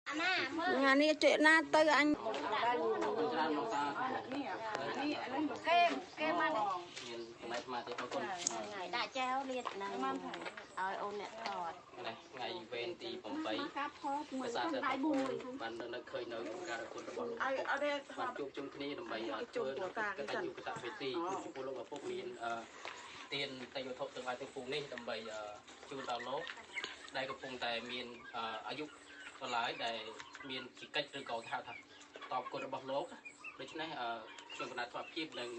ថ្ងៃនេះចេណាទៅអញ ច្រើនមកតា នេះឥឡូវគេគេមក មានចំណែកមកទៀត អរគុណ ថ្ងៃដាក់ចែវលៀតហ្នឹងឲ្យអូនអ្នកថត នេះថ្ងៃវេនទី8 កាប់ផតមួយ ភាសា ដៃមួយ បាននៅឃើញនៅការគុណរបស់លោក ឲ្យអត់ទេ បានជួបជុំគ្នាដើម្បីធ្វើកតញ្ញូកតវេទីចំពោះលោកឪពុក មានទានតេយវត្ថុទាំងឡាយទាំងពួងនេះ ដើម្បីជូនដល់លោកដែលកំពុងតែមានអាយុដល់ឡើយ ដែលមានជាកិច្ចឬក៏គេហៅថាតបគុណរបស់លោក។ ដូច្នេះខ្ញុំគណៈថ្មភាពនឹង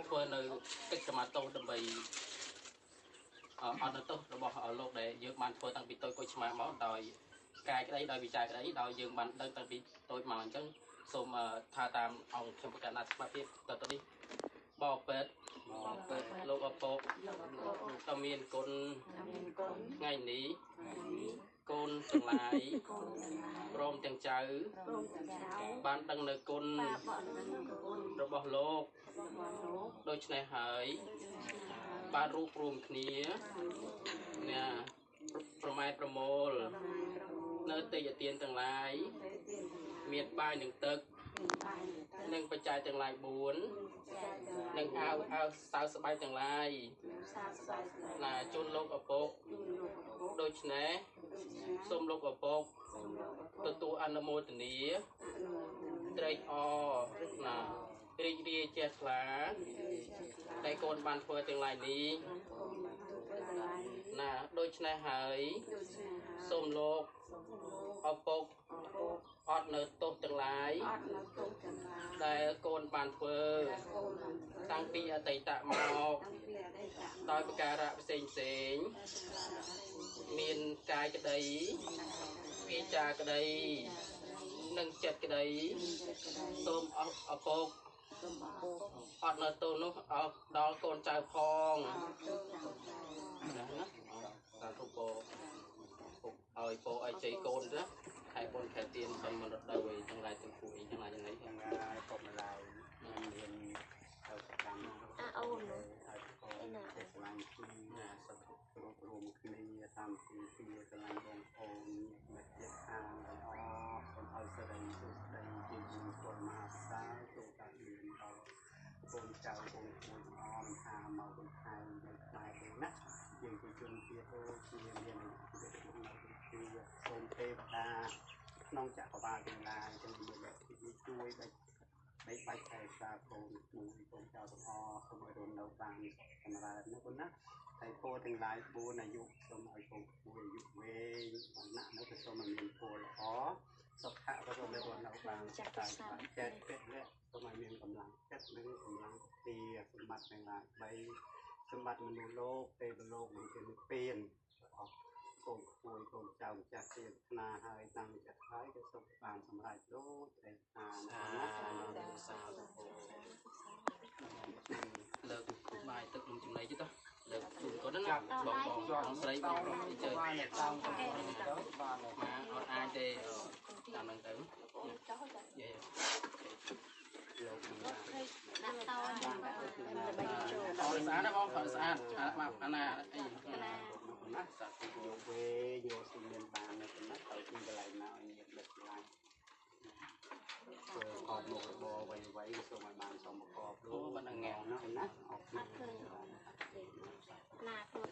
ធ្វើនៅកិច្ចសមាទោស ដើម្បីអត់នៅទោសរបស់លោក ដែលយើងបានធ្វើតាំងពីតូចកូចឆ្មាមក ដោយកាយក្តី ដោយវិចារក្តី ដោយយើងបានដឹងតាំងពីតូចមក។ អញ្ចឹងសូមថាតាមអង្គខ្ញុំប្រកាសណាថ្មភាពតទៅនេះ បពេតលោកឪពុកក៏មានគុណ ថ្ងៃនេះកូនទាំងឡាយព្រមទាំងចៅបានដឹងនៅគុណរបស់លោក ដូច្នេះហើយបានរួបរួមគ្នាណាប្រម៉ែប្រមូលនៅទេយទានទាំងឡាយ មានបាយនិងទឹក និងបច្ច័យទាំងឡាយ4 និងអាវអាវសៅស្បែកទាំងឡាយណាជូនលោកឪពុក។ ដូច្នេះសូមលោកឪពុកទទួលអនុមោទនាត្រេកអរណារីករាយចេះថ្លា ដែលកូនបានធ្វើទាំងឡាយនេះណា។ ដូច្នេះហើយសូមលោកឪពុកអត់នៅទោសទាំងឡាយ ដែលកូនបានធ្វើតាំងពីអតីតមក ដោយប្រការៈផ្សេងផ្សេង មានកាយក្តី វាចាក្តី និងចិត្តក្តី សូមឪពុកអត់នៅទោសនោះអស់ដល់កូនចៅផងណា។ ណាសាធុពោពុកឲ្យពោឲ្យជ័យកូនណា ខែបុណ្យខែទាន សុំមរដូវអីទាំងឡាយទាំងពួកអីទាំងឡាយយ៉ាងនេះ ទាំងឡាយពុកម្ដាយមានទៅកម្ម អាអូន ឲ្យកូនចេះស្រឡាញ់គ្នា ណា សាធុ រួបរួមគ្នាតាមទីពីស្រឡាញ់បងប្អូនមិត្តជាតិខាងទាំងអស់ សូមឲ្យសិរីសួស្តីជាមង្គលមហាសាលចូលតាមានដល់កូនចៅកូនក្មួយទាំងអស់ មិនថាមកពីថៃនៅខ្មែរទេណា យើងជាជនជាតិដូចជាមានជីវិតរស់នៅទី សូមទេវតាក្នុងចក្រវាលទាំងឡាយទាំងមានលទ្ធិនេះជួយដាច់បីបាច់ថែសារកូនក្មួយកូនចៅទាំងអស់ សូមឲ្យរស់នៅបានសុខចម្រើនណាកូនណា។ ហើយពរទាំងឡាយ4 អាយុសូមឲ្យកូនក្មួយអាយុវែង វណ្ណៈនោះក៏សូមឲ្យមានពរល្អ សុខៈក៏សូមឲ្យរស់នៅបានតែចិត្តពលៈសូមឲ្យមានកម្លាំងចិត្តនិងកម្លាំងទា សម្បត្តិទាំងឡាយ3 សម្បត្តិមនុស្សលោក ទេវលោក និងជានិព្វាន អស់កូនក្មួយកូនចៅម្ចាស់ទានថ្នាហើយតាំងចិត្តហើយ ក៏សូមបានសម្រេចដូចតែថាណា។ សាធុលើកបាយទឹកនំចំណីទៅលើកជូនកូនណា បងបងស្រីបងប្រុសអីជើតាមទៅបានមកអត់អាចទេ តាមហ្នឹងទៅយេ លោក ដាក់តដើម្បីចូល ថតស្អាតណាបង ថតស្អាតមកអាណាអីណា ណា សាធុយកវេយកស៊ីមានបាននៅណា ទៅទីកន្លែងណាឲ្យញាតិមិត្តឡាយធ្វើកបមុខរបរអ្វីអ្វីក៏សូមឲ្យបានសមប្រកប ដូចបានងាណាណា អរគុណ អត់ឃើញណាខ្លួន